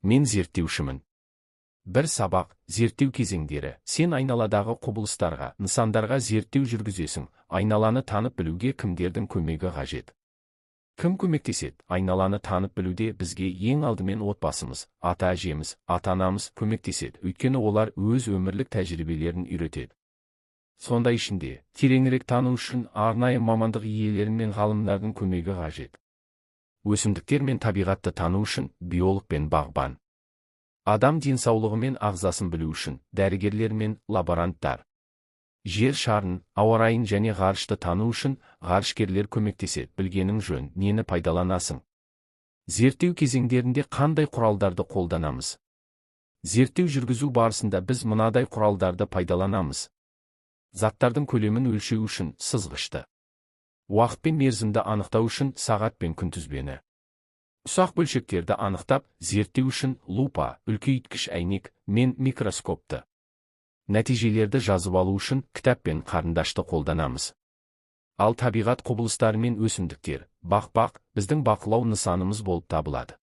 Мен зерттеушімін. Бір сабақ, зерттеу кезеңдері. Сен айналадағы құбылыстарға, нысандарға зерттеу жүргізесің. Айналаны танып білуге кімдердің көмегі қажет? Кім көмектеседі? Айналаны танып білуде бізге ең алдымен отбасымыз, ата-әжеміз, ата-анамыз көмектеседі, өйткені олар өз өмірлік тәжірибелерін үйретеді. Сондай ішінде, тереңірек тану үшін арнайы мамандық иелері мен ғалымдардың көмегі қажет. Өсімдіктер мен табиғатты тану үшін биолог пен бағбан. Адам денсаулығы мен ағзасын білу үшін дәрігерлер мен лаборанттар. Жер шарын, ауа райын және ғарышты тану үшін ғарышкерлер көмектеседі. Білгенің жөн, нені пайдаланасың? Зерттеу кезеңдерінде қандай құралдарды қолданамыз? Зерттеу жүргізу барысында біз мынадай құралдарды пайдаланамыз. Заттардың көлемін өлшеу үшін сызғышты. Уақыт пен мерзімді анықтау үшін сағат пен күнтізбені. Ұсақ бөлшектерді анықтап, зерттеу үшін лупа, үлкейткіш әйнек мен микроскопты. Нәтижелерді жазып алу үшін кітап пен қарындашты қолданамыз. Ал табиғат құбылыстары мен өсімдіктер, бақ-бақ, біздің бақылау нысанымыз болып табылады.